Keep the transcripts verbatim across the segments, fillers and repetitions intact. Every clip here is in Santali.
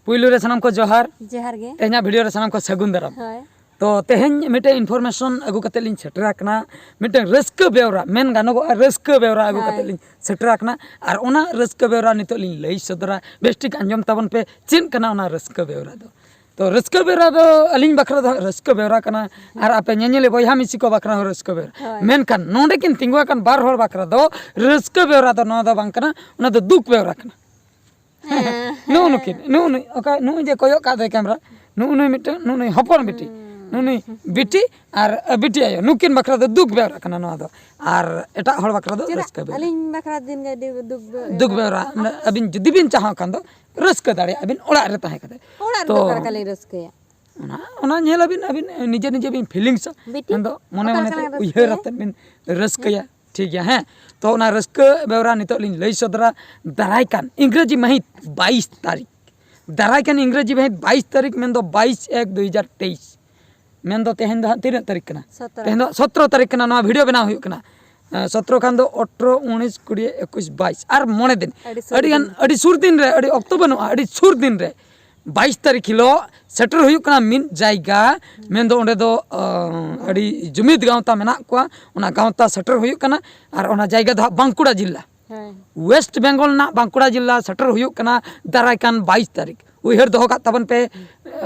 ᱯᱩᱭᱞᱩ ᱨᱮ ᱥᱟᱱᱟᱢ ᱠᱚ ᱡᱚᱦᱟᱨ᱾ ᱡᱚᱦᱟᱨ ᱜᱮ᱾ ᱛᱮᱦᱮᱧᱟᱜ ᱵᱷᱤᱰᱤᱭᱳ ᱨᱮ ᱥᱟᱱᱟᱢ ᱠᱚ ᱥᱟᱹᱜᱩᱱ ᱫᱟᱨᱟᱢ᱾ ᱦᱳᱭ᱾ ᱛᱚ ᱛᱮᱦᱮᱧ ᱢᱤᱫᱴᱮᱱ ᱤᱱᱯᱷᱚᱨᱢᱮᱥᱚᱱ ᱟᱹᱜᱩ ᱠᱟᱛᱮ ᱞᱤᱧ ᱥᱮᱴᱮᱨ ᱟᱠᱟᱱᱟ, ᱢᱤᱫᱴᱮᱱ ᱨᱟᱹᱥᱠᱟᱹ ᱵᱮᱣᱨᱟ, ᱢᱮᱱ ᱜᱟᱱᱚᱜᱚᱜᱼᱟ ᱨᱟᱹᱥᱠᱟᱹ ᱵᱮᱣᱨᱟ ᱟᱹᱜᱩ ᱠᱟᱛᱮ ᱦᱳᱭ᱾ ᱞᱤᱧ ᱥᱮᱴᱮᱨ ᱟᱠᱟᱱᱟ᱾ ᱟᱨ ᱚᱱᱟ ᱨᱟᱹᱥᱠᱟᱹ ᱵᱮᱣᱨᱟ ᱱᱤᱛᱚᱜ ᱞᱤᱧ ᱞᱟᱹᱭ ᱥᱚᱫᱚᱨᱟ, ᱵᱮᱥ ᱴᱷᱤᱠ ᱟᱸᱡᱚᱢ ᱛᱟᱵᱚᱱ ᱯᱮ, ᱪᱮᱫ ᱠᱟᱱᱟ ᱚᱱᱟ ᱨᱟᱹᱥᱠᱟᱹ ᱵᱮᱣᱨᱟ ᱫᱚ᱾ ᱛᱚ ᱨᱟᱹᱥᱠᱟᱹ ᱵᱮᱣᱨᱟ ᱫᱚ ᱟᱹᱞᱤᱧ ᱵᱟᱠᱷᱨᱟ ᱫᱚ ᱦᱟᱸᱜ ᱨᱟᱹᱥᱠᱟᱹ ᱵᱮᱣᱨᱟ ᱠᱟᱱᱟ, ᱟᱨ ᱟᱯᱮ ᱧᱮᱧᱮᱞᱤ ᱵᱚᱭᱦᱟ ᱢᱤᱥᱤ ᱠᱚ ᱵᱟᱠᱷᱨᱟ ᱦᱚᱸ ᱨᱟᱹᱥᱠᱟᱹ ᱵᱮᱣᱨᱟ᱾ ᱦᱳᱭ᱾ ᱢᱮᱱᱠᱷᱟᱱ ᱱᱚᱰᱮ ᱠᱤᱱ ᱛᱤᱸᱜᱩ ᱟᱠᱟᱱ ᱵᱟᱨ ᱦᱚᱲ ᱵᱟᱠᱷᱨᱟ ᱫᱚ ᱨᱟᱹᱥᱠᱟᱹ ᱵᱮᱣᱨᱟ ᱫᱚ ᱱᱚᱣᱟ ᱫᱚ ᱵᱟᱝ ᱠᱟᱱᱟ, ᱚᱱᱟ ᱫᱚ ᱫᱩᱠ ᱵᱮᱣᱨᱟ ᱠᱟᱱᱟ᱾ ᱦᱮᱸ, ᱱᱩᱜᱼᱩ ᱱᱩᱠᱤᱱ, ᱱᱩᱜᱼᱩ ᱱᱩᱭ, ᱚᱠᱟ, ᱱᱩᱜᱼᱩ ᱡᱮ ᱠᱚᱭᱚᱜ ᱠᱟᱜ ᱫᱚᱭ ᱠᱮᱢᱨᱟ, ᱱᱩᱜᱼᱩ ᱱᱩᱭ ᱢᱤᱫᱴᱟᱝ, ᱱᱩᱜᱼᱩ ᱱᱩᱭ ᱦᱚᱯᱚᱱ ᱵᱤᱴᱤ, ᱱᱩᱜᱼᱩ ᱱᱩᱭ ᱵᱤᱴᱤ ᱟᱨ ᱵᱤᱴᱤ ᱟᱭᱳ, ᱱᱩᱠᱤᱱ ᱵᱟᱠᱷᱨᱟ ᱫᱚ ᱫᱩᱠ ᱵᱮᱣᱨᱟ ᱠᱟᱱᱟ ᱱᱚᱣᱟ ᱫᱚ᱾ ᱟᱨ ᱮᱴᱟᱜ ᱦᱚᱲ ᱵᱟᱠᱷᱨᱟ ᱫᱚ ᱪᱮᱫᱟᱜ ᱨᱟᱹᱥᱠᱟᱹ ᱵᱮᱣᱨᱟ᱾ ᱪᱮᱫᱟᱜ ᱟᱹᱞᱤᱧ ᱵᱟᱠᱷᱨᱟ ᱫᱤᱱ ᱜᱮ ᱟᱹᱰᱤ ᱫᱩᱠ ᱵᱮ- ᱫᱩᱠ ᱵᱮᱣᱨᱟ, ᱢᱟᱱᱮ ᱟᱹᱵᱤᱱ ᱡᱩᱫᱤ ᱵᱤᱱ ᱪᱟᱦᱟᱣ ᱠᱷᱟᱱ ᱫᱚ ᱨᱟᱹᱥᱠᱟᱹ ᱫᱟᱲᱮᱭᱟᱜᱼᱟ ᱵᱤᱱ ᱚᱲᱟᱜ ᱨᱮ ᱛᱟᱦᱮᱸ ᱠᱟᱛᱮ᱾ ᱚᱲᱟᱜ ᱛᱚ ᱨᱮᱫᱚ ᱚᱠᱟ ᱞᱮᱠᱟ ᱞᱤᱧ ᱨᱟᱹᱥᱠᱟᱹᱭᱟ? ᱚᱱᱟ, ᱚᱱᱟ ᱧᱮᱞ ᱟᱹᱵᱤᱱ, ᱟᱹᱵᱤᱱ ᱱᱤᱡᱮ ᱱᱤᱡᱮ ᱵᱤᱱ ᱯᱷᱤᱞᱤᱝᱥᱟ, ᱵᱤᱴᱤ, ᱢᱮᱱᱫᱚ ᱢᱚᱱᱮ ᱚᱠᱟ ᱢᱚᱱᱮ ᱞᱮᱠᱟ ᱛᱮ ᱞᱟᱝ ᱩᱭᱦᱟᱹᱨ ᱨᱟᱹᱥᱠᱟᱹᱭᱟ? ᱟᱛᱮᱫ ᱵᱤᱱ ᱨᱟᱹᱥᱠᱟᱹᱭᱟ᱾ ᱴᱷᱤᱠ ᱜᱮᱭᱟ, ᱦᱮᱸ᱾ ᱛᱚ ᱚᱱᱟ ᱨᱟᱹᱥᱠᱟᱹ ᱵᱮᱣᱨᱟ ᱱᱤᱛᱚᱜ ᱞᱤᱧ ᱞᱟᱹᱭ ᱥᱚᱫᱚᱨᱟ᱾ ᱫᱟᱨᱟᱭ ᱠᱟᱱ ᱤᱝᱨᱮᱡᱤ ᱢᱟᱹᱦᱤᱛ ᱵᱟᱭᱤᱥ ᱛᱟᱹᱨᱤᱠᱷ, ᱫᱟᱨᱟᱭ ᱠᱟᱱ ᱤᱝᱨᱮᱡᱤ ᱢᱟᱹᱦᱤᱛ ᱵᱟᱭᱤᱥ ᱛᱟᱹᱨᱤᱠᱷ, ᱢᱮᱱᱫᱚ ᱵᱟᱭᱤᱥ ᱮᱠ ᱫᱩ ᱦᱟᱡᱟᱨ ᱛᱮᱭᱤᱥ, ᱢᱮᱱᱫᱚ ᱛᱮᱦᱮᱧ ᱫᱚ ᱦᱟᱸᱜ ᱛᱤᱱᱟᱹᱜ ᱛᱟᱹᱨᱤᱠᱷ ᱠᱟᱱᱟ? ᱥᱚᱛᱨᱚ᱾ ᱛᱮᱦᱮᱧ ᱫᱚ ᱥᱚᱛᱨᱚ ᱛᱟᱹᱨᱤᱠᱷ ᱠᱟᱱᱟ, ᱱᱚᱣᱟ ᱵᱷᱤᱰᱤᱭᱳ ᱵᱮᱱᱟᱣ ᱦᱩᱭᱩᱜ ᱠᱟᱱᱟ᱾ ᱦᱮᱸ, ᱥᱚᱛᱨᱚ ᱠᱷᱟᱱ ᱫᱚ ᱟᱴᱷᱨᱚ, ᱩᱱᱤᱥ, ᱠᱩᱲᱤ, ᱮᱠᱩᱥ, ᱵᱟᱭᱤᱥ, ᱟᱨ ᱢᱚᱬᱮ ᱫᱤᱱ᱾ ᱟᱹᱰᱤ ᱥᱩᱨ ᱟᱹᱰᱤ ᱜᱟᱱ, ᱫᱤᱱ᱾ ᱟᱹᱰᱤ ᱥᱩᱨ ᱫᱤᱱ ᱨᱮ, ᱟᱹᱰᱤ ᱚᱠᱛᱚ ᱵᱟᱹᱱᱩᱜᱼᱟ, ᱟᱹᱰᱤ ᱥᱩᱨ ᱫᱤᱱ ᱨᱮ ᱵᱟᱭᱤᱥ ᱛᱟᱹᱨᱤᱠᱷ ᱦᱤᱞᱳᱜ ᱥᱮᱴᱮᱨ ᱦᱩᱭᱩᱜ ᱠᱟᱱᱟ ᱢᱤᱫ ᱡᱟᱭᱜᱟ, ᱢᱮᱱᱫᱚ ᱚᱸᱰᱮ ᱫᱚ, ᱚ, ᱟᱹᱰᱤ ᱡᱩᱢᱤᱫ ᱜᱟᱶᱛᱟ ᱢᱮᱱᱟᱜ ᱠᱚᱣᱟ, ᱚᱱᱟ ᱜᱟᱶᱛᱟ ᱥᱮᱴᱮᱨ ᱦᱩᱭᱩᱜ ᱠᱟᱱᱟ᱾ ᱟᱨ ᱚᱱᱟ ᱡᱟᱭᱜᱟ ᱫᱚ ᱦᱟᱸᱜ ᱵᱟᱸᱠᱩᱲᱟ ᱡᱤᱞᱟ, ᱦᱮᱸ᱾ ᱳᱭᱮᱥᱴ ᱵᱮᱝᱜᱚᱞ ᱨᱮᱱᱟᱜ ᱵᱟᱸᱠᱩᱲᱟ ᱡᱤᱞᱟ ᱥᱮᱴᱮᱨ ᱦᱩᱭᱩᱜ ᱠᱟᱱᱟ ᱫᱟᱨᱟᱭ ᱠᱟᱱ ᱵᱟᱭᱤᱥ ᱛᱟᱹᱨᱤᱠᱷ᱾ ᱩᱭᱦᱟᱹᱨ ᱫᱚᱦᱚ ᱠᱟᱜ ᱛᱟᱵᱚᱱ ᱯᱮ,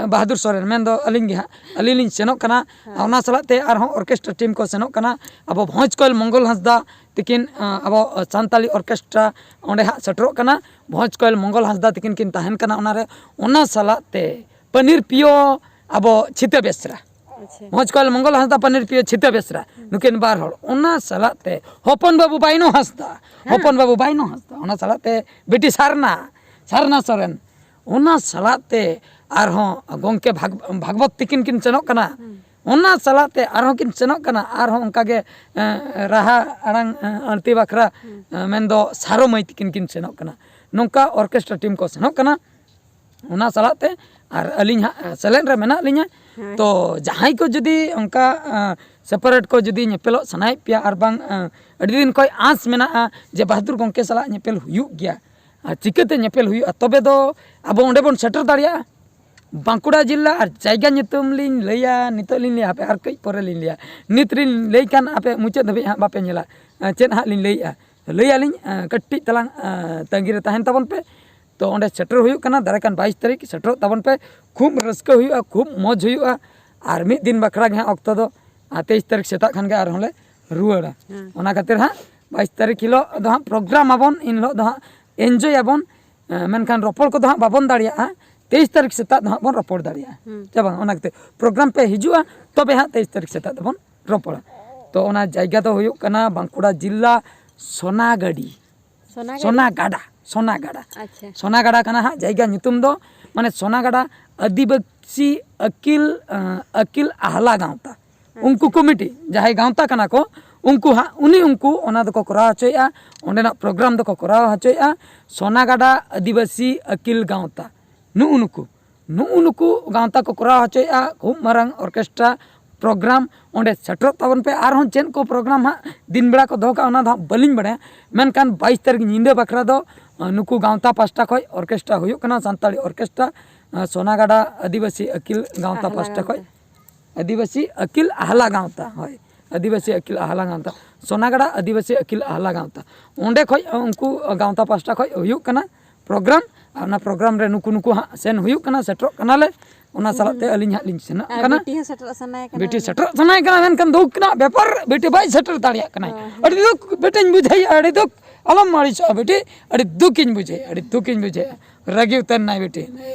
ᱵᱟᱦᱟᱫᱩᱨ ᱥᱚᱨᱮᱱ, ᱢᱮᱱᱫᱚ ᱟᱹᱞᱤᱧ ᱜᱮ ᱦᱟᱸᱜ, ᱟᱹᱞᱤᱧ ᱞᱤᱧ ᱥᱮᱱᱚᱜ ᱠᱟᱱᱟ᱾ ᱚᱱᱟ ᱥᱟᱞᱟᱜ ᱛᱮ ᱟᱨᱦᱚᱸ ᱚᱨᱠᱮᱥᱴᱨᱟ ᱴᱤᱢ ᱠᱚ ᱥᱮᱱᱚᱜ ᱠᱟᱱᱟ᱾ ᱟᱵᱚ ᱵᱷᱚᱸᱡᱽ ᱠᱚᱭᱮᱞ ᱢᱚᱝᱜᱚᱞ ᱦᱟᱸᱥᱫᱟ ᱛᱤᱠᱤᱱ, ᱟᱵᱚ ᱥᱟᱱᱛᱟᱞᱤ ᱚᱨᱠᱮᱥᱴᱨᱟ ᱚᱸᱰᱮ ᱦᱟᱸᱜ ᱥᱮᱴᱮᱨᱚᱜ ᱠᱟᱱᱟ᱾ ᱵᱷᱚᱸᱡᱽ ᱠᱚᱭᱮᱞ ᱢᱚᱝᱜᱚᱞ ᱦᱟᱸᱥᱫᱟ ᱛᱤᱠᱤᱱ ᱠᱤᱱ ᱛᱟᱦᱮᱱ ᱠᱟᱱᱟ ᱚᱱᱟᱨᱮ᱾ ᱚᱱᱟ ᱥᱟᱞᱟᱜ ᱛᱮ ᱯᱟᱱᱤᱨ ᱯᱤᱭᱳ ᱟᱵᱚ ᱪᱷᱤᱛᱟᱹ ᱵᱮᱥᱨᱟ, ᱟᱪᱪᱷᱟ᱾ ᱵᱷᱚᱸᱡᱽ ᱠᱚᱭᱮᱞ ᱢᱚᱝᱜᱚᱞ ᱦᱟᱸᱥᱫᱟ, ᱯᱟᱱᱤᱨ ᱯᱤᱭᱳ ᱪᱷᱤᱛᱟᱹ ᱵᱮᱥᱨᱟ, ᱱᱩᱠᱤᱱ ᱵᱟᱨ ᱦᱚᱲ᱾ ᱚᱱᱟ ᱥᱟᱞᱟᱜ ᱛᱮ ᱦᱚᱯᱚᱱ ᱵᱟᱹᱵᱩ ᱵᱟᱭᱱᱚ ᱦᱟᱸᱥᱫᱟ, ᱦᱚᱯᱚᱱ ᱵᱟᱹᱵᱩ ᱵᱟᱭᱱᱚ ᱦᱟᱸᱥᱫᱟ, ᱚᱱᱟ ᱥᱟᱞᱟᱜ ᱛᱮ ᱵᱤᱴᱤ ᱥᱟᱨᱱᱟ, ᱥᱟᱨᱱᱟ ᱥᱚᱨᱮᱱ, ᱚᱱᱟ ᱥᱟᱞᱟᱜ ᱛᱮ ᱟᱨᱦᱚᱸ ᱜᱚᱢᱠᱮ ᱵᱷᱟᱜᱽ-, ᱵᱷᱟᱜᱽᱵᱚᱛ ᱛᱤᱠᱤᱱ ᱠᱤᱱ ᱥᱮᱱᱚᱜ ᱠᱟᱱᱟ᱾ ᱚᱱᱟ ᱥᱟᱞᱟᱜ ᱛᱮ ᱟᱨᱦᱚᱸ ᱠᱤᱱ ᱥᱮᱱᱚᱜ ᱠᱟᱱᱟ, ᱟᱨᱦᱚᱸ ᱚᱱᱠᱟ ᱜᱮ, ᱮᱸ, ᱨᱟᱦᱟ ᱟᱲᱟᱝ, ᱮᱸ, ᱟᱹᱲᱛᱤ ᱵᱟᱠᱷᱨᱟ, ᱮᱸ, ᱢᱮᱱᱫᱚ ᱥᱟᱨᱚ ᱢᱟᱹᱭ ᱛᱤᱠᱤᱱ ᱠᱤᱱ ᱥᱮᱱᱚᱜ ᱠᱟᱱᱟ᱾ ᱱᱚᱝᱠᱟ ᱚᱨᱠᱮᱥᱴᱨᱟ ᱴᱤᱢ ᱠᱚ ᱥᱮᱱᱚᱜ ᱠᱟᱱᱟ᱾ ᱚᱱᱟ ᱥᱟᱞᱟᱜ ᱛᱮ ᱟᱨ ᱟᱹᱞᱤᱧ ᱦᱟᱸᱜ ᱥᱮᱞᱮᱫ ᱨᱮ ᱢᱮᱱᱟᱜ ᱞᱤᱧᱟ᱾ ᱛᱚ ᱡᱟᱦᱟᱸᱭ ᱠᱚ ᱡᱩᱫᱤ ᱚᱱᱠᱟ, ᱮᱸ, ᱥᱮᱯᱟᱨᱮᱴ ᱠᱚ ᱡᱩᱫᱤ ᱧᱮᱯᱮᱞᱚᱜ ᱥᱟᱱᱟᱭᱮᱫ ᱯᱮᱭᱟ, ᱟᱨ ᱵᱟᱝ, ᱮᱸ, ᱟᱹᱰᱤ ᱫᱤᱱ ᱠᱷᱚᱱ ᱟᱸᱥ ᱢᱮᱱᱟᱜᱼᱟ ᱡᱮ ᱵᱟᱦᱟᱫᱩᱨ ᱜᱚᱢᱠᱮ ᱥᱟᱞᱟᱜ ᱧᱮᱯᱮᱞ ᱦᱩᱭᱩᱜ ᱜᱮᱭᱟ, ᱟᱨ ᱪᱤᱠᱟᱹᱛᱮ ᱧᱮᱯᱮᱞ ᱦᱩᱭᱩᱜᱼᱟ, ᱛᱚᱵᱮ ᱫᱚ ᱟᱵᱚ ᱚᱸᱰᱮ ᱵᱚᱱ ᱥᱮᱴᱮᱨ ᱫᱟᱲᱮᱭᱟᱜᱼᱟ᱾ ᱵᱟᱸᱠᱩᱲᱟ ᱡᱤᱞᱟ ᱟᱨ ᱡᱟᱭᱜᱟ ᱧᱩᱛᱩᱢ ᱞᱤᱧ ᱞᱟᱹᱭᱟ, ᱱᱤᱛᱚᱜ ᱞᱤᱧ ᱞᱟᱹᱭᱟ, ᱦᱟᱯᱮ ᱟᱨ ᱠᱟᱹᱡ ᱯᱚᱨᱮ ᱞᱤᱧ ᱞᱟᱹᱭᱟ᱾ ᱱᱤᱛ ᱨᱤᱧ ᱞᱟᱹᱭ ᱠᱷᱟᱱ ᱟᱯᱮ ᱢᱩᱪᱟᱹᱫ ᱫᱷᱟᱹᱵᱤᱡ ᱦᱟᱸᱜ ᱵᱟᱯᱮ ᱧᱮᱞᱟ᱾ ᱮᱸ, ᱪᱮᱫ ᱦᱟᱸᱜ ᱞᱤᱧ ᱞᱟᱹᱭᱮᱜᱼᱟ, ᱞᱟᱹᱭᱟᱞᱤᱧ, ᱮᱸ, ᱠᱟᱹᱴᱤᱡ ᱛᱟᱞᱟᱝ, ᱮᱸ, ᱛᱟᱺᱜᱤ ᱨᱮ ᱛᱟᱦᱮᱱ ᱛᱟᱵᱚᱱ ᱯᱮ᱾ ᱛᱚ ᱚᱸᱰᱮ ᱥᱮᱴᱮᱨ ᱦᱩᱭᱩᱜ ᱠᱟᱱᱟ ᱫᱟᱨᱟᱭ ᱠᱟᱱ ᱵᱟᱭᱤᱥ ᱛᱟᱹᱨᱤᱠᱷ, ᱥᱮᱴᱮᱨᱚᱜ ᱛᱟᱵᱚᱱ ᱯᱮ᱾ ᱠᱷᱩᱵ ᱨᱟᱹᱥᱠᱟᱹ ᱦᱩᱭᱩᱜᱼᱟ, ᱠᱷᱩᱵ ᱢᱚᱡᱽ ᱦᱩᱭᱩᱜᱼᱟ᱾ ᱟᱨ ᱢᱤᱫ ᱫᱤᱱ ᱵᱟᱠᱷᱨᱟ ᱜᱮ ᱦᱟᱸᱜ ᱚᱠᱛᱚ ᱫᱚ, ᱟᱨ ᱛᱮᱭᱤᱥ ᱛᱟᱹᱨᱤᱠᱷ ᱥᱮᱛᱟᱜ ᱠᱷᱟᱱ ᱜᱮ ᱟᱨᱦᱚᱸ ᱞᱮ ᱨᱩᱣᱟᱹᱲᱟ᱾ ᱦᱮᱸ᱾ ᱚᱱᱟ ᱠᱷᱟᱹᱛᱤᱨ ᱦᱟᱸᱜ ᱵᱟᱭᱤᱥ ᱛᱟᱹᱨᱤᱠᱷ ᱦᱤᱞᱳᱜ ᱫᱚ ᱦᱟᱸᱜ ᱯᱨᱳᱜᱨᱟᱢ ᱟᱵᱚᱱ, ᱤᱱ ᱦᱤᱞᱳᱜ ᱫᱚ ᱦᱟᱸᱜ ᱮᱱᱡᱚᱭ ᱟᱵᱚᱱ᱾ ᱮᱸ, ᱢᱮᱱᱠᱷᱟᱱ ᱨᱚᱯᱚᱲ ᱠᱚᱫᱚ ᱦᱟᱸᱜ ᱵᱟᱵᱚᱱ ᱫᱟᱲᱮᱭᱟᱜᱼᱟ᱾ ᱛᱮᱭᱤᱥ ᱛᱟᱹᱨᱤᱠᱷ ᱥᱮᱛᱟᱜ ᱫᱚ ᱦᱟᱸᱜ ᱵᱚᱱ ᱨᱚᱯᱚᱲ ᱫᱟᱲᱮᱭᱟᱜᱼᱟ᱾ ᱦᱩᱸ᱾ ᱥᱮ ᱵᱟᱝ? ᱚᱱᱟ ᱠᱷᱟᱹᱛᱤᱨ ᱯᱨᱳᱜᱨᱟᱢ ᱯᱮ ᱦᱤᱡᱩᱜᱼᱟ, ᱛᱚᱵᱮ ᱦᱟᱸᱜ ᱛᱮᱭᱤᱥ ᱛᱟᱹᱨᱤᱠᱷ ᱥᱮᱛᱟᱜ ᱫᱚᱵᱚᱱ ᱨᱚᱯᱚᱲᱟ᱾ ᱛᱚ ᱚᱱᱟ ᱡᱟᱭᱜᱟ ᱫᱚ ᱦᱩᱭᱩᱜ ᱠᱟᱱᱟ ᱵᱟᱸᱠᱩᱲᱟ ᱡᱤᱞᱟ ᱥᱚᱱᱟᱜᱟᱹᱰᱤ᱾ ᱥᱚᱱᱟᱜᱟᱹᱰᱤ? ᱥᱚᱱᱟᱜᱟᱰᱟ, ᱥᱚᱱᱟᱜᱟᱰᱟ᱾ ᱟᱪᱪᱷᱟ᱾ ᱥᱚᱱᱟᱜᱟᱰᱟ ᱠᱟᱱᱟ ᱦᱟᱸᱜ ᱡᱟᱭᱜᱟ ᱧᱩᱛᱩᱢ ᱫᱚ, ᱢᱟᱱᱮ ᱥᱚᱱᱟᱜᱟᱰᱟ ᱟᱹᱫᱤᱵᱟᱹᱥᱤ ᱟᱹᱠᱤᱞ, ᱟᱸ, ᱟᱹᱠᱤᱞ ᱟᱦᱞᱟ ᱜᱟᱶᱛᱟ᱾ ᱩᱱᱠᱩ ᱟᱪᱪᱷᱟ᱾ ᱠᱚᱢᱤᱴᱤ, ᱡᱟᱦᱟᱸᱭ ᱜᱟᱶᱛᱟ ᱠᱟᱱᱟ ᱠᱚ, ᱩᱱᱠᱩ ᱦᱟᱸᱜ, ᱩᱱᱤ ᱩᱱᱠᱩ ᱚᱱᱟ ᱫᱚᱠᱚ ᱠᱚᱨᱟᱣ ᱦᱚᱪᱚᱭᱮᱫᱼᱟ, ᱚᱸᱰᱮᱱᱟᱜ ᱯᱨᱳᱜᱨᱟᱢ ᱫᱚᱠᱚ ᱠᱚᱨᱟᱣ ᱦᱚᱪᱚᱭᱮᱫᱼᱟ ᱥᱚᱱᱟᱜᱟᱰᱟ ᱟᱹᱫᱤᱵᱟᱹᱥᱤ ᱟᱹᱠᱤᱞ ᱜᱟᱶᱛᱟ᱾ ᱱᱩᱜᱼᱩ ᱱᱩᱠᱩ, ᱱᱩᱜᱼᱩ ᱱᱩᱠᱩ ᱜᱟᱶᱛᱟ ᱠᱚ ᱠᱚᱨᱟᱣ ᱦᱚᱪᱚᱭᱮᱫᱼᱟ ᱠᱷᱩᱵ ᱢᱟᱨᱟᱝ ᱚᱨᱠᱮᱥᱴᱨᱟ ᱯᱨᱳᱜᱨᱟᱢ᱾ ᱚᱸᱰᱮ ᱥᱮᱴᱮᱨᱚᱜ ᱛᱟᱵᱚᱱ ᱯᱮ᱾ ᱟᱨᱦᱚᱸ ᱪᱮᱫ ᱠᱚ ᱯᱨᱳᱜᱨᱟᱢ ᱦᱟᱸᱜ ᱫᱤᱱ ᱵᱮᱲᱟ ᱠᱚ ᱫᱚᱦᱚ ᱠᱟᱜᱼᱟ, ᱚᱱᱟ ᱫᱚ ᱦᱟᱸᱜ ᱵᱟᱹᱞᱤᱧ ᱵᱟᱲᱟᱭᱟ, ᱢᱮᱱᱠᱷᱟᱱ ᱵᱟᱭᱤᱥ ᱛᱟᱹᱨᱤᱠᱷ ᱧᱤᱫᱟᱹ ᱵᱟᱠᱷᱨᱟ ᱫᱚ, ᱟᱸ, ᱱᱩᱠᱩ ᱜᱟᱶᱛᱟ ᱯᱟᱦᱴᱟ ᱠᱷᱚᱱ ᱚᱨᱠᱮᱥᱴᱨᱟ ᱦᱩᱭᱩᱜ ᱠᱟᱱᱟ, ᱥᱟᱱᱛᱟᱲᱤ ᱚᱨᱠᱮᱥᱴᱨᱟ, ᱟᱸ, ᱥᱚᱱᱟᱜᱟᱰᱟ ᱟᱹᱫᱤᱵᱟᱹᱥᱤ ᱟᱹᱠᱤᱞ ᱜᱟᱶᱛᱟ ᱟᱦᱞᱟ ᱯᱟᱦᱴᱟ ᱠᱷᱚᱱ᱾ ᱜᱟᱶᱛᱟ᱾ ᱟᱹᱫᱤᱵᱟᱹᱥᱤ ᱟᱹᱠᱤᱞ ᱟᱦᱞᱟ ᱜᱟᱶᱛᱟ, ᱦᱳᱭ, ᱟᱹᱫᱤᱵᱟᱹᱥᱤ ᱟᱹᱠᱤᱞ ᱟᱦᱞᱟ ᱜᱟᱶᱛᱟ, ᱥᱚᱱᱟᱜᱟᱲᱟ ᱟᱹᱫᱤᱵᱟᱹᱥᱤ ᱟᱹᱠᱤᱞ ᱟᱦᱞᱟ ᱜᱟᱶᱛᱟ, ᱚᱸᱰᱮ ᱠᱷᱚᱡ, ᱩᱱᱠᱩ ᱜᱟᱶᱛᱟ ᱯᱟᱥᱴᱟ ᱠᱷᱚᱡ ᱦᱩᱭᱩᱜ ᱠᱟᱱᱟ ᱯᱨᱳᱜᱨᱟᱢ᱾ ᱟᱨ ᱚᱱᱟ ᱯᱨᱳᱜᱨᱟᱢ ᱨᱮ ᱱᱩᱠᱩ, ᱱᱩᱠᱩ ᱦᱟᱸᱜ ᱥᱮᱱ ᱦᱩᱭᱩᱜ ᱠᱟᱱᱟ, ᱥᱮᱴᱮᱨᱚᱜ ᱠᱟᱱᱟᱞᱮ, ᱚᱱᱟ ᱥᱟᱞᱟᱜ ᱛᱮ ᱟᱹᱞᱤᱧ ᱦᱟᱸᱜ ᱞᱤᱧ ᱥᱮᱱᱚᱜ ᱟᱨ ᱠᱟᱱᱟ᱾ ᱵᱤᱴᱤ ᱦᱚᱸ ᱥᱮᱴᱮᱨᱚᱜ ᱥᱟᱱᱟᱭᱮ ᱠᱟᱱᱟ ᱵᱤᱴᱤ ᱩᱱᱤ᱾ ᱥᱮᱴᱮᱨᱚᱜ ᱥᱟᱱᱟᱭᱮ ᱠᱟᱱᱟ, ᱢᱮᱱᱠᱷᱟᱱ ᱫᱩᱠ ᱨᱮᱱᱟᱜ ᱵᱮᱯᱟᱨ, ᱵᱤᱴᱤ ᱵᱟᱭ ᱥᱮᱴᱮᱨ ᱫᱟᱲᱮᱭᱟᱜ ᱠᱟᱱᱟᱭ᱾ ᱚ, ᱦᱮᱸ᱾ ᱟᱹᱰᱤ ᱫᱩᱠ ᱵᱤᱴᱤᱧ ᱵᱩᱡᱷᱟᱹᱣᱮᱫᱼᱟ, ᱟᱹᱰᱤ ᱫᱩᱠ, ᱟᱞᱚᱢ ᱟᱹᱲᱤᱥᱚᱜᱼᱟ ᱵᱤᱴᱤ, ᱟᱹᱰᱤ ᱫᱩᱠᱤᱧ ᱵᱩᱡᱷᱟᱹᱣᱮᱫᱼᱟ, ᱟᱹᱰᱤ ᱫᱩᱠᱤᱧ ᱵᱩᱡᱷᱟᱹᱣᱮᱫᱼᱟ᱾ ᱨᱟᱹᱜᱤ ᱩᱛᱟᱹᱨ ᱮᱱᱟᱭ ᱵᱤᱴᱤ,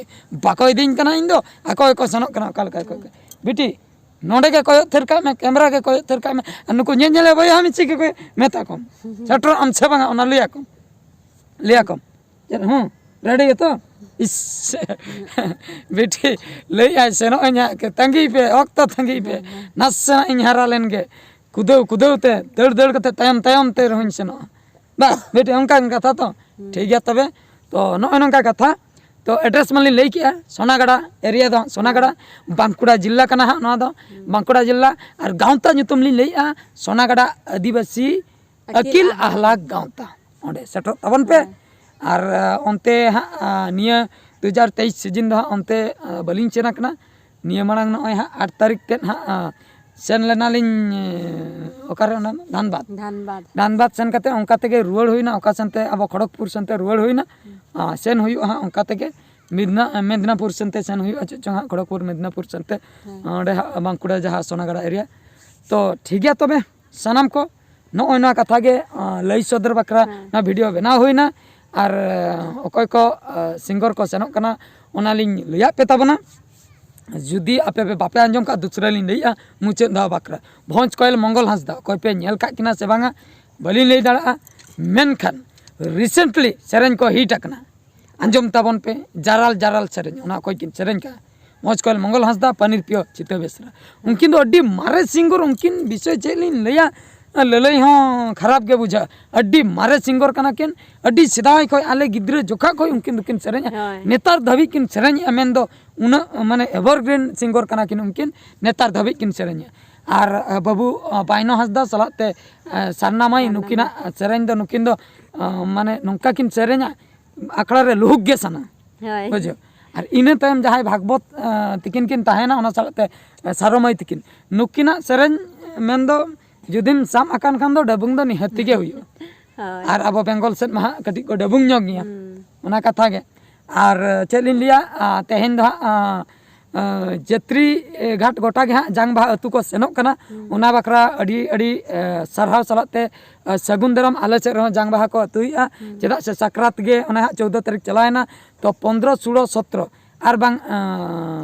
ᱵᱟᱠᱚ ᱤᱫᱤᱧ ᱠᱟᱱᱟ ᱤᱧ ᱫᱚ, ᱟᱠᱚ ᱜᱮᱠᱚ ᱥᱮᱱᱚᱜ ᱠᱟᱱᱟ ᱚᱠᱟ ᱞᱮᱠᱟ ᱠᱚ᱾ ᱵᱤᱴᱤ, ᱱᱚᱰᱮ ᱜᱮ ᱠᱚᱭᱚᱜ ᱛᱷᱤᱨ ᱠᱟᱜ ᱢᱮ, ᱠᱮᱢᱨᱟ ᱜᱮ ᱠᱚᱭᱚᱜ ᱛᱷᱤᱨ ᱠᱟᱜ ᱢᱮ᱾ ᱟᱨ ᱱᱩᱠᱩ ᱧᱮᱧᱮᱞ ᱵᱚᱭᱦᱟ ᱢᱤᱪᱷᱤ ᱜᱮ ᱢᱮᱛᱟ ᱠᱚᱢ, ᱥᱮᱴᱮᱨᱚᱜ ᱟᱢ ᱥᱮ ᱵᱟᱝᱟ, ᱚᱱᱟ ᱞᱟᱹᱭ ᱟᱠᱚᱢ, ᱞᱟᱹᱭ ᱟᱠᱚᱢ᱾ ᱪᱮᱫ? ᱦᱚᱸ, ᱨᱮᱰᱤ ᱜᱮᱛᱚ? ᱤᱥ, ᱵᱤᱴᱤ ᱞᱟᱹᱭᱮᱫᱼᱟᱭ, "ᱥᱮᱱᱚᱜ ᱟᱹᱧ ᱦᱟᱸᱜ, ᱛᱟᱺᱜᱤᱭ ᱯᱮ, ᱚᱠᱛᱚ ᱛᱟᱺᱜᱤᱭ ᱯᱮ, ᱱᱟᱥᱮᱱᱟᱜ ᱤᱧ ᱦᱟᱨᱟ ᱞᱮᱱ ᱜᱮ, ᱠᱩᱫᱟᱹᱣ ᱠᱩᱫᱟᱹᱣ ᱛᱮ, ᱫᱟᱹᱲ ᱫᱟᱹᱲ ᱠᱟᱛᱮ, ᱛᱟᱭᱚᱢ ᱛᱟᱭᱚᱢ ᱛᱮ ᱨᱮᱦᱚᱸᱧ ᱥᱮᱱᱚᱜᱼᱟ᱾" ᱵᱟᱥ ᱵᱤᱴᱤ, ᱚᱱᱠᱟᱱ ᱠᱟᱛᱷᱟ ᱛᱚ᱾ ᱴᱷᱤᱠ ᱜᱮᱭᱟ ᱛᱚᱵᱮ᱾ ᱛᱚ ᱱᱚᱜᱼᱚᱭ ᱱᱚᱝᱠᱟ ᱠᱟᱛᱷᱟ᱾ ᱛᱚ ᱮᱰᱨᱮᱥ ᱢᱟᱞᱤᱧ ᱞᱟᱹᱭ ᱠᱮᱜᱼᱟ, ᱥᱚᱱᱟᱜᱟᱲᱟ ᱮᱨᱤᱭᱟ ᱫᱚ ᱦᱟᱸᱜ ᱥᱚᱱᱟᱜᱟᱲᱟ, ᱵᱟᱸᱠᱩᱲᱟ ᱡᱤᱞᱟ ᱠᱟᱱᱟ ᱦᱟᱸᱜ ᱱᱚᱣᱟ ᱫᱚ, ᱵᱟᱸᱠᱩᱲᱟ ᱡᱤᱞᱟ᱾ ᱟᱨ ᱜᱟᱶᱛᱟ ᱧᱩᱛᱩᱢ ᱞᱤᱧ ᱞᱟᱹᱭᱮᱜᱼᱟ, ᱥᱚᱱᱟᱜᱟᱲᱟ ᱟᱹᱫᱤᱵᱟᱹᱥᱤ ᱟᱹᱠᱤᱞ ᱟᱹᱠᱤᱞ ᱟᱦᱞᱟ᱾ ᱟᱦᱞᱟ ᱜᱟᱶᱛᱟ᱾ ᱚᱸᱰᱮ ᱥᱮᱴᱮᱨᱚᱜ ᱛᱟᱵᱚᱱ ᱯᱮ᱾ ᱦᱮᱸ᱾ ᱟᱨ ᱚᱱᱛᱮ ᱦᱟᱸᱜ ᱱᱤᱭᱟᱹ ᱫᱩ ᱦᱟᱡᱟᱨ ᱛᱮᱭᱤᱥ ᱥᱤᱡᱤᱱ ᱫᱚ ᱦᱟᱸᱜ ᱚᱱᱛᱮ ᱵᱟᱹᱞᱤᱧ ᱥᱮᱱ ᱟᱠᱟᱱᱟ᱾ ᱱᱤᱭᱟᱹ ᱢᱟᱲᱟᱝ ᱱᱚᱜᱼᱚᱭ ᱦᱟᱸᱜ ᱟᱴ ᱛᱟᱹᱨᱤᱠᱷ ᱛᱮᱫ ᱦᱟᱸᱜ ᱥᱮᱱ ᱞᱮᱱᱟᱞᱤᱧ᱾ ᱚᱠᱟᱨᱮ ᱚᱱᱟ ᱫᱷᱟᱱᱵᱟᱫᱽ᱾ ᱫᱷᱟᱱᱵᱟᱫᱽ᱾ ᱫᱷᱟᱱᱵᱟᱫᱽ ᱥᱮᱱ ᱠᱟᱛᱮ ᱚᱱᱠᱟ ᱛᱮᱜᱮ ᱨᱩᱣᱟᱹᱲ ᱦᱩᱭᱱᱟ, ᱚᱠᱟ ᱥᱮᱱᱛᱮ ᱟᱵᱚ ᱠᱷᱚᱲᱚᱜᱽᱯᱩᱨ ᱥᱮᱱᱛᱮ ᱨᱩᱣᱟᱹᱲ ᱦᱩᱭᱱᱟ᱾ ᱥᱮᱱ ᱦᱩᱭᱩᱜᱼᱟ ᱦᱟᱸᱜ ᱚᱱᱠᱟ ᱛᱮᱜᱮ ᱢᱮᱫᱽᱱᱟ ᱢᱮᱫᱽᱱᱟᱯᱩᱨ ᱥᱮᱱᱛᱮ ᱥᱮᱱ ᱦᱩᱭᱩᱜᱼᱟ, ᱪᱮᱫ ᱪᱚᱝ ᱦᱟᱸᱜ ᱠᱷᱚᱲᱚᱜᱽᱯᱩᱨ ᱢᱮᱫᱽᱱᱟᱯᱩᱨ ᱥᱮᱱᱛᱮ᱾ ᱦᱮᱸ᱾ ᱚᱸᱰᱮ ᱦᱟᱸᱜ ᱵᱟᱸᱠᱩᱲᱟ ᱡᱟᱦᱟᱸ ᱥᱚᱱᱟᱜᱟᱲᱟ ᱮᱨᱤᱭᱟ᱾ ᱛᱚ ᱴᱷᱤᱠ ᱜᱮᱭᱟ, ᱛᱚᱵᱮ ᱥᱟᱱᱟᱢ ᱠᱚ ᱱᱚᱜᱼᱚᱭ ᱱᱚᱣᱟ ᱠᱟᱛᱷᱟ ᱜᱮ ᱞᱟᱹᱭ ᱥᱚᱫᱚᱨ ᱵᱟᱠᱷᱨᱟ ᱦᱮᱸ᱾ ᱱᱚᱣᱟ ᱵᱷᱤᱰᱤᱭᱳ ᱵᱮᱱᱟᱣ ᱦᱩᱭᱱᱟ᱾ ᱟᱨ ᱚᱠᱚᱭ ᱠᱚ ᱥᱤᱝᱜᱚᱨ ᱠᱚ ᱥᱮᱱᱚᱜ ᱠᱟᱱᱟ, ᱚᱱᱟᱞᱤᱧ ᱞᱟᱹᱭᱟᱫ ᱯᱮ ᱛᱟᱵᱚᱱᱟ᱾ ᱡᱩᱫᱤ ᱟᱯᱮ ᱯᱮ ᱵᱟᱯᱮ ᱟᱸᱡᱚᱢ ᱠᱟᱜ, ᱫᱩᱥᱨᱟᱹ ᱞᱤᱧ ᱞᱟᱹᱭᱮᱜᱼᱟ ᱢᱩᱪᱟᱹᱫ ᱫᱷᱟᱣ ᱵᱟᱠᱷᱨᱟ᱾ ᱵᱷᱚᱸᱡᱽ ᱠᱚᱭᱮᱞ ᱢᱚᱝᱜᱚᱞ ᱦᱟᱸᱥᱫᱟ, ᱚᱠᱚᱭ ᱯᱮ ᱧᱮᱞ ᱠᱟᱜ ᱠᱤᱱᱟ ᱥᱮ ᱵᱟᱝᱟ, ᱵᱟᱹᱞᱤᱧ ᱞᱟᱹᱭ ᱫᱟᱲᱮᱭᱟᱜᱼᱟ᱾ ᱢᱮᱱᱠᱷᱟᱱ ᱨᱤᱥᱮᱱᱴᱞᱤ ᱥᱮᱨᱮᱧ ᱠᱚ ᱦᱤᱴ ᱟᱠᱟᱱᱟ᱾ ᱟᱸᱡᱚᱢ ᱛᱟᱵᱚᱱ ᱯᱮ, ᱡᱟᱨᱟᱞ ᱡᱟᱨᱟᱞ ᱥᱮᱨᱮᱧ, ᱚᱱᱟ ᱚᱠᱚᱭ ᱠᱤᱱ ᱥᱮᱨᱮᱧ ᱠᱟᱜᱼᱟ? ᱢᱚᱡᱽ ᱠᱚᱭᱮᱞ ᱢᱚᱝᱜᱚᱞ ᱦᱟᱸᱥᱫᱟ, ᱯᱟᱱᱤᱨ ᱯᱤᱭᱳ ᱪᱤᱛᱟᱹ ᱵᱮᱥᱨᱟ᱾ ᱩᱱᱠᱤᱱ ᱫᱚ ᱟᱹᱰᱤ ᱢᱟᱨᱮ ᱥᱤᱝᱜᱚᱨ, ᱩᱱᱠᱤᱱ ᱵᱤᱥᱚᱭ ᱪᱮᱫ ᱞᱤᱧ ᱞᱟᱹᱭᱟ, ᱞᱟᱹᱞᱟᱹᱭ ᱦᱚᱸ ᱠᱷᱟᱨᱟᱯ ᱜᱮ ᱵᱩᱡᱷᱟᱹᱜᱼᱟ᱾ ᱟᱹᱰᱤ ᱢᱟᱨᱮ ᱥᱤᱝᱜᱚᱨ ᱠᱟᱱᱟ ᱠᱤᱱ, ᱟᱹᱰᱤ ᱥᱮᱫᱟᱭ ᱠᱷᱚᱱ, ᱟᱞᱮ ᱜᱤᱫᱽᱨᱟᱹ ᱡᱚᱠᱷᱟ ᱠᱷᱚᱱ ᱩᱱᱠᱤᱱ ᱫᱚᱠᱤᱱ ᱥᱮᱨᱮᱧᱟ᱾ ᱦᱳᱭ᱾ ᱱᱮᱛᱟᱨ ᱫᱷᱟᱹᱵᱤᱡ ᱠᱤᱱ ᱥᱮᱨᱮᱧᱮᱜᱼᱟ, ᱢᱮᱱᱫᱚ ᱩᱱᱟᱹᱜ ᱢᱟᱱᱮ ᱮᱵᱷᱟᱨᱜᱨᱤᱱ ᱥᱤᱝᱜᱚᱨ ᱠᱟᱱᱟ ᱠᱤᱱ ᱩᱱᱠᱤᱱ, ᱱᱮᱛᱟᱨ ᱫᱷᱟᱹᱵᱤᱡ ᱠᱤᱱ ᱥᱮᱨᱮᱧᱟ᱾ ᱟᱨ ᱵᱟᱹᱵᱩ ᱵᱟᱭᱱᱚ ᱦᱟᱸᱥᱫᱟ ᱥᱟᱞᱟᱜ ᱛᱮ ᱥᱟᱨᱱᱟ ᱢᱟᱹᱭ, ᱥᱟᱨᱱᱟ ᱱᱩᱠᱤᱱᱟᱜ ᱢᱟᱹᱭ᱾ ᱥᱮᱨᱮᱧ ᱫᱚ ᱱᱩᱠᱤᱱ ᱫᱚ ᱢᱟᱱᱮ ᱱᱚᱝᱠᱟ ᱠᱤᱱ ᱥᱮᱨᱮᱧᱟ, ᱟᱠᱷᱲᱟ ᱨᱮ ᱞᱩᱦᱩᱠ ᱜᱮ ᱥᱟᱱᱟ᱾ ᱦᱳᱭ᱾ ᱵᱩᱡᱷᱟᱹᱣ? ᱟᱨ ᱤᱱᱟᱹ ᱛᱟᱭᱚᱢ ᱡᱟᱦᱟᱸᱭ ᱵᱷᱟᱜᱽᱵᱚᱛ ᱛᱤᱠᱤᱱ ᱠᱤᱱ ᱛᱟᱦᱮᱱᱟ, ᱚᱱᱟ ᱥᱟᱞᱟᱜ ᱛᱮ ᱥᱟᱨᱚ ᱢᱟᱹᱭ ᱛᱤᱠᱤᱱ, ᱱᱩᱠᱤᱱᱟᱜ ᱥᱮᱨᱮᱧ ᱢᱮᱱᱫᱚ ᱡᱩᱫᱤᱢ ᱥᱟᱵ ᱟᱠᱟᱱ ᱠᱷᱟᱱ ᱫᱚ ᱰᱟᱹᱵᱩᱝ ᱫᱚ ᱱᱤᱦᱟᱹᱛ ᱜᱮ ᱦᱩᱭᱩᱜᱼᱟ᱾ ᱦᱳᱭ᱾ ᱟᱨ ᱟᱵᱚ ᱵᱮᱝᱜᱚᱞ ᱥᱮᱫ ᱢᱟ ᱦᱟᱸᱜ ᱠᱟᱹᱴᱤᱡ ᱠᱚ ᱰᱟᱹᱵᱩᱝ ᱧᱚᱜ ᱜᱮᱭᱟ᱾ ᱦᱩᱸ᱾ ᱚᱱᱟ ᱠᱟᱛᱷᱟ ᱜᱮ᱾ ᱟᱨ ᱪᱮᱫ ᱞᱤᱧ ᱞᱟᱹᱭᱟ, ᱛᱮᱦᱮᱧ ᱫᱚ ᱦᱟᱸᱜ ᱡᱟᱹᱛᱨᱤ ᱜᱷᱟᱴ ᱜᱚᱴᱟ ᱜᱮ ᱦᱟᱸᱜ ᱡᱟᱝ ᱵᱟᱦᱟ ᱟᱹᱛᱩ ᱠᱚ ᱥᱮᱱᱚᱜ ᱠᱟᱱᱟ᱾ ᱦᱩᱸ᱾ ᱚᱱᱟ ᱵᱟᱠᱷᱨᱟ ᱟᱹᱰᱤ ᱟᱹᱰᱤ ᱥᱟᱨᱦᱟᱣ ᱥᱟᱞᱟᱜ ᱛᱮ ᱥᱟᱹᱜᱩᱱ ᱫᱟᱨᱟᱢ ᱟᱞᱮ ᱥᱮᱫ ᱨᱮᱦᱚᱸ ᱡᱟᱝ ᱵᱟᱦᱟ ᱠᱚ ᱟᱹᱛᱩᱭᱮᱫᱼᱟ᱾ ᱦᱩᱸ᱾ ᱪᱮᱫᱟᱜ ᱥᱮ ᱥᱟᱠᱨᱟᱛ ᱜᱮ ᱚᱱᱟ ᱦᱟᱸᱜ ᱪᱳᱫᱽᱫᱚ ᱛᱟᱹᱨᱤᱠᱷ ᱪᱟᱞᱟᱣᱮᱱᱟ, ᱛᱚ ᱯᱚᱱᱫᱽᱨᱚ, ᱥᱳᱲᱚ, ᱥᱚᱛᱨᱚ ᱟᱨ ᱵᱟᱝ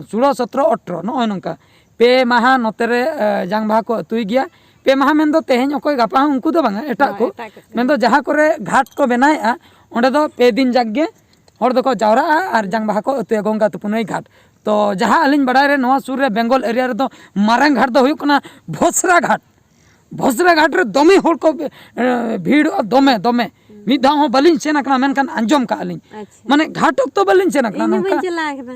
ᱥᱳᱲᱚ, ᱥᱚᱛᱨᱚ, ᱟᱴᱷᱨᱚ, ᱱᱚᱜᱼᱚᱭ ᱱᱚᱝᱠᱟ ᱯᱮ ᱢᱟᱦᱟ ᱱᱚᱛᱮ ᱨᱮ ᱡᱟᱝ ᱵᱟᱦᱟ ᱠᱚ ᱟᱹᱛᱩᱭ ᱜᱮᱭᱟ᱾ ᱯᱮ ᱢᱟᱦᱟ ᱢᱮᱱᱫᱚ ᱛᱮᱦᱮᱧ ᱚᱠᱚᱭ ᱜᱟᱯᱟ ᱦᱚᱸ ᱩᱱᱠᱩ ᱫᱚ ᱵᱟᱝᱟ, ᱮᱴᱟᱜ ᱦᱳᱭ, ᱠᱚ᱾ ᱮᱴᱟᱜ ᱠᱚ᱾ ᱢᱮᱱᱫᱚ ᱡᱟᱦᱟᱸ ᱠᱚᱨᱮ ᱜᱷᱟᱴ ᱠᱚ ᱵᱮᱱᱟᱣᱮᱫᱼᱟ, ᱚᱸᱰᱮ ᱫᱚ ᱯᱮ ᱫᱤᱱ ᱡᱟᱠ ᱜᱮ ᱦᱚᱲ ᱫᱚᱠᱚ ᱡᱟᱣᱨᱟᱜᱼᱟ ᱟᱨ ᱡᱟᱝ ᱵᱟᱦᱟ ᱠᱚ ᱟᱹᱛᱩᱭᱟ ᱜᱚᱝᱜᱟ ᱛᱩᱯᱩᱱᱟᱹᱭ ᱜᱷᱟᱴ᱾ ᱛᱚ ᱡᱟᱦᱟᱸ ᱟᱹᱞᱤᱧ ᱵᱟᱲᱟᱭ ᱨᱮ ᱱᱚᱣᱟ ᱥᱩᱨ ᱨᱮ ᱵᱮᱝᱜᱚᱞ ᱮᱨᱤᱭᱟ ᱨᱮᱫᱚ ᱢᱟᱨᱟᱝ ᱜᱷᱟᱴ ᱫᱚ ᱦᱩᱭᱩᱜ ᱠᱟᱱᱟ ᱵᱷᱚᱥᱨᱟ ᱜᱷᱟᱴ᱾ ᱵᱷᱚᱥᱨᱟ ᱜᱷᱟᱴ ᱨᱮ ᱫᱚᱢᱮ ᱦᱚᱲ ᱠᱚ ᱮ, ᱵᱷᱤᱲᱚᱜᱼᱟ, ᱫᱚᱢᱮ ᱫᱚᱢᱮ᱾ ᱢᱤᱫ ᱫᱷᱟᱣ ᱦᱚᱸ ᱵᱟᱹᱞᱤᱧ ᱥᱮᱱ ᱟᱠᱟᱱᱟ, ᱢᱮᱱᱠᱷᱟᱱ ᱟᱸᱡᱚᱢ ᱠᱟᱜᱼᱟ ᱞᱤᱧ᱾ ᱟᱪᱪᱷᱟ᱾ ᱢᱟᱱᱮ ᱜᱷᱟᱴ ᱚᱠᱛᱚ ᱵᱟᱹᱞᱤᱧ ᱥᱮᱱ ᱟᱠᱟᱱᱟ᱾ ᱤᱧ ᱦᱚᱸ ᱱᱚᱝᱠᱟ ᱵᱟᱹᱧ ᱪᱟᱞᱟᱣ ᱟᱠᱟᱱᱟ᱾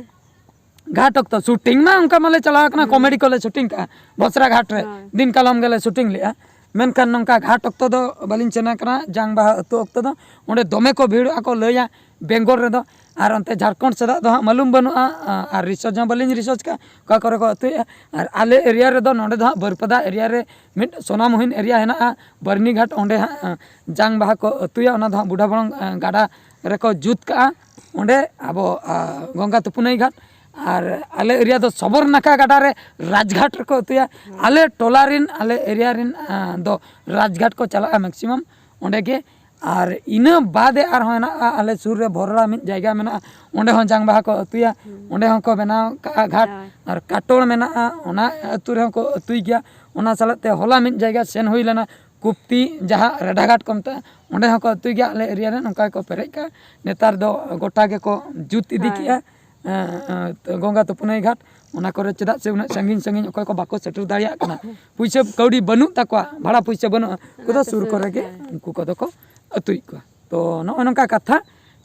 ᱜᱷᱟᱴ ᱚᱠᱛᱚ ᱥᱩᱴᱤᱝ ᱢᱟ ᱚᱱᱠᱟ ᱢᱟᱞᱮ ᱪᱟᱞᱟᱣ ᱟᱠᱟᱱᱟ, ᱦᱩᱸ᱾ ᱠᱚᱢᱮᱰᱤ ᱠᱚᱞᱮ ᱥᱩᱴᱤᱝ ᱠᱟᱜᱼᱟ ᱵᱷᱚᱥᱨᱟ ᱜᱷᱟᱴ ᱨᱮ᱾ ᱦᱳᱭ᱾ ᱫᱤᱱ ᱠᱟᱞᱚᱢ ᱜᱮᱞᱮ ᱥᱩᱴᱤᱝ ᱞᱮᱜᱼᱟ᱾ ᱢᱮᱱᱠᱷᱟᱱ ᱱᱚᱝᱠᱟ ᱜᱷᱟᱴ ᱚᱠᱛᱚ ᱫᱚ ᱵᱟᱹᱞᱤᱧ ᱥᱮᱱ ᱟᱠᱟᱱᱟ, ᱡᱟᱝ ᱵᱟᱦᱟ ᱟᱹᱛᱩ ᱚᱠᱛᱚ ᱫᱚ᱾ ᱚᱸᱰᱮ ᱫᱚᱢᱮ ᱠᱚ ᱵᱷᱤᱲᱚᱜᱼᱟ ᱠᱚ ᱞᱟᱹᱭᱟ, ᱵᱮᱝᱜᱚᱞ ᱨᱮᱫᱚ᱾ ᱟᱨ ᱚᱱᱛᱮ ᱡᱷᱟᱲᱠᱷᱚᱸᱰ ᱥᱮᱫᱟᱜ ᱫᱚ ᱦᱟᱸᱜ ᱢᱟᱹᱞᱩᱢ ᱵᱟᱹᱱᱩᱜᱼᱟ, ᱟᱨ ᱨᱤᱥᱟᱨᱪ ᱦᱚᱸ ᱵᱟᱹᱞᱤᱧ ᱨᱤᱥᱟᱨᱪ ᱠᱟᱜᱼᱟ ᱚᱠᱟ ᱠᱚᱨᱮ ᱠᱚ ᱟᱹᱛᱩᱭᱮᱫᱼᱟ᱾ ᱟᱨ ᱟᱞᱮ ᱮᱨᱤᱭᱟ ᱨᱮᱫᱚ ᱱᱚᱸᱰᱮ ᱫᱚ ᱦᱟᱸᱜ ᱵᱟᱹᱨᱯᱟᱫᱟ ᱮᱨᱤᱭᱟ ᱨᱮ ᱢᱤᱫ ᱥᱳᱱᱟᱢᱩᱦᱤᱱ ᱮᱨᱤᱭᱟ ᱦᱮᱱᱟᱜᱼᱟ, ᱵᱟᱹᱨᱱᱤᱜᱷᱟᱴ, ᱚᱸᱰᱮ ᱦᱟᱸᱜ ᱡᱟᱝ ᱵᱟᱦᱟ ᱠᱚ ᱟᱹᱛᱩᱭᱟ᱾ ᱚᱱᱟ ᱫᱚ ᱦᱟᱸᱜ ᱵᱩᱰᱷᱟ ᱵᱚᱲᱚᱝ ᱜᱟᱰᱟ ᱨᱮᱠᱚ ᱡᱩᱛ ᱠᱟᱜᱼᱟ, ᱚᱸᱰᱮ ᱟᱵᱚ ᱜᱚᱝᱜᱟ ᱛᱩᱯᱩᱱᱟᱹᱭ ᱜᱷᱟᱴ᱾ ᱟᱨ ᱟᱞᱮ ᱮᱨᱤᱭᱟ ᱫᱚ ᱥᱚᱵᱚᱨᱱᱟᱠᱷᱟ ᱜᱟᱰᱟ ᱨᱮ ᱨᱟᱡᱽᱜᱷᱟᱴ ᱨᱮᱠᱚ ᱟᱹᱛᱩᱭᱟ᱾ ᱟᱞᱮ ᱴᱚᱞᱟ ᱨᱮᱱ, ᱟᱞᱮ ᱮᱨᱤᱭᱟ ᱨᱮᱱ ᱫᱚ ᱨᱟᱡᱽᱜᱷᱟᱴ ᱠᱚ ᱪᱟᱞᱟᱜᱼᱟ ᱢᱮᱠᱥᱤᱢᱟᱢ ᱚᱸᱰᱮ ᱜᱮ᱾ ᱟᱨ ᱤᱱᱟᱹ ᱵᱟᱫᱮ ᱟᱨᱦᱚᱸ ᱦᱮᱱᱟᱜᱼᱟ, ᱟᱞᱮ ᱥᱩᱨ ᱨᱮ ᱵᱷᱚᱨᱚᱲᱟ ᱢᱤᱫ ᱡᱟᱭᱜᱟ ᱢᱮᱱᱟᱜᱼᱟ, ᱚᱸᱰᱮ ᱦᱚᱸ ᱡᱟᱝ ᱵᱟᱦᱟ ᱠᱚ ᱟᱹᱛᱩᱭᱟ᱾ ᱚᱸᱰᱮ ᱦᱚᱸᱠᱚ ᱵᱮᱱᱟᱣ ᱠᱟᱜᱼᱟ ᱜᱷᱟᱴ᱾ ᱟᱨ ᱠᱟᱴᱳᱲ ᱢᱮᱱᱟᱜᱼᱟ, ᱚᱱᱟ ᱟᱹᱛᱩ ᱨᱮᱦᱚᱸ ᱠᱚ ᱟᱹᱛᱩᱭ ᱜᱮᱭᱟ᱾ ᱚᱱᱟ ᱥᱟᱞᱟᱜ ᱛᱮ ᱦᱚᱞᱟ ᱢᱤᱫ ᱡᱟᱭᱜᱟ ᱥᱮᱱ ᱦᱩᱭ ᱞᱮᱱᱟ, ᱠᱩᱯᱛᱤ, ᱡᱟᱦᱟᱸ ᱨᱮᱰᱷᱟᱜᱷᱟᱴ ᱠᱚ ᱢᱮᱛᱟᱜᱼᱟ, ᱚᱸᱰᱮ ᱦᱚᱸᱠᱚ ᱟᱹᱛᱩᱭ ᱜᱮᱭᱟ᱾ ᱟᱞᱮ ᱮᱨᱤᱭᱟ ᱨᱮ ᱱᱚᱝᱠᱟ ᱜᱮᱠᱚ ᱯᱮᱨᱮᱡ ᱠᱟᱜᱼᱟ᱾ ᱱᱮᱛᱟᱨ ᱫᱚ ᱜᱚᱴᱟ ᱜᱮᱠᱚ ᱡᱩᱛ ᱤᱫᱤ ᱠᱮᱜᱼᱟ᱾ ᱜᱚᱝᱜᱟ ᱛᱩᱯᱩᱱᱟᱹᱭ ᱜᱷᱟᱴ, ᱚᱱᱟ ᱠᱚᱨᱮ ᱪᱮᱫᱟᱜ ᱥᱮ ᱩᱱᱟᱹᱜ ᱥᱟᱺᱜᱤᱧ ᱥᱟᱺᱜᱤᱧ ᱚᱠᱚᱭ ᱠᱚ ᱵᱟᱠᱚ ᱥᱮᱴᱮᱨ ᱫᱟᱲᱮᱭᱟᱜ ᱠᱟᱱᱟ, ᱯᱩᱭᱥᱟᱹ ᱠᱟᱹᱣᱰᱤ ᱵᱟᱹᱱᱩᱜ ᱛᱟᱠᱚᱣᱟ, ᱵᱷᱟᱲᱟ ᱯᱩᱭᱥᱟᱹ ᱵᱟᱹᱱᱩᱜᱼᱟ, ᱩᱱᱠᱩ ᱫᱚ ᱥᱩᱨ ᱠᱚᱨᱮ ᱜᱮ ᱩᱱᱠᱩ ᱠᱚᱫᱚ ᱠᱚ ᱟᱹᱛᱩᱭᱮᱫ ᱠᱚᱣᱟ᱾ ᱛᱚ ᱱᱚᱜᱼᱚᱭ ᱱᱚᱝᱠᱟ ᱠᱟᱛᱷᱟ᱾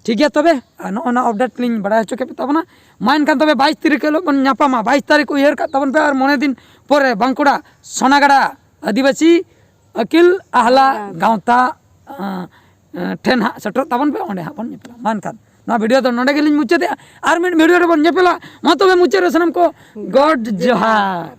ᱴᱷᱤᱠ ᱜᱮᱭᱟ, ᱛᱚᱵᱮ ᱟᱨ ᱱᱚᱜᱼᱚ ᱱᱚᱣᱟ ᱟᱯᱰᱮᱴ ᱞᱤᱧ ᱵᱟᱲᱟᱭ ᱦᱚᱪᱚ ᱠᱮᱫ ᱛᱟᱵᱚᱱᱟ᱾ ᱢᱟ ᱮᱱᱠᱷᱟᱱ ᱛᱚᱵᱮ ᱵᱟᱭᱤᱥ ᱛᱟᱹᱨᱤᱠᱷ ᱦᱤᱞᱳᱜ ᱵᱚᱱ ᱧᱟᱯᱟᱢᱟ᱾ ᱵᱟᱭᱤᱥ ᱛᱟᱹᱨᱤᱠᱷ ᱩᱭᱦᱟᱹᱨ ᱠᱟᱜ ᱛᱟᱵᱚᱱ ᱯᱮ, ᱟᱨ ᱢᱚᱬᱮ ᱫᱤᱱ ᱯᱚᱨᱮ ᱵᱟᱸᱠᱩᱲᱟ ᱥᱚᱱᱟᱜᱟᱲᱟ ᱟᱹᱫᱤᱵᱟᱹᱥᱤ ᱟᱹᱠᱤᱞ ᱟᱦᱞᱟ ᱜᱟᱶᱛᱟ ᱴᱷᱮᱱ ᱦᱟᱸᱜ ᱥᱮᱴᱮᱨᱚᱜ ᱛᱟᱵᱚᱱ ᱯᱮ, ᱚᱸᱰᱮ ᱦᱟᱸᱜ ᱵᱚᱱ ᱧᱮᱯᱮᱞᱟ᱾ ᱢᱟ ᱮᱱᱠᱷᱟᱱ ᱱᱚᱣᱟ ᱵᱷᱤᱰᱤᱭᱳ ᱫᱚ ᱱᱚᱰᱮ ᱜᱮᱞᱤᱧ ᱢᱩᱪᱟᱹᱫᱮᱜᱼᱟ, ᱟᱨ ᱢᱤᱫ ᱵᱷᱤᱰᱤᱭᱳ ᱨᱮᱵᱚᱱ ᱧᱮᱯᱮᱞᱟ᱾ ᱢᱟ ᱛᱚᱵᱮ ᱢᱩᱪᱟᱹᱫ ᱨᱮ ᱥᱟᱱᱟᱢ ᱠᱚ ᱜᱚᱰ ᱡᱚᱦᱟᱨ᱾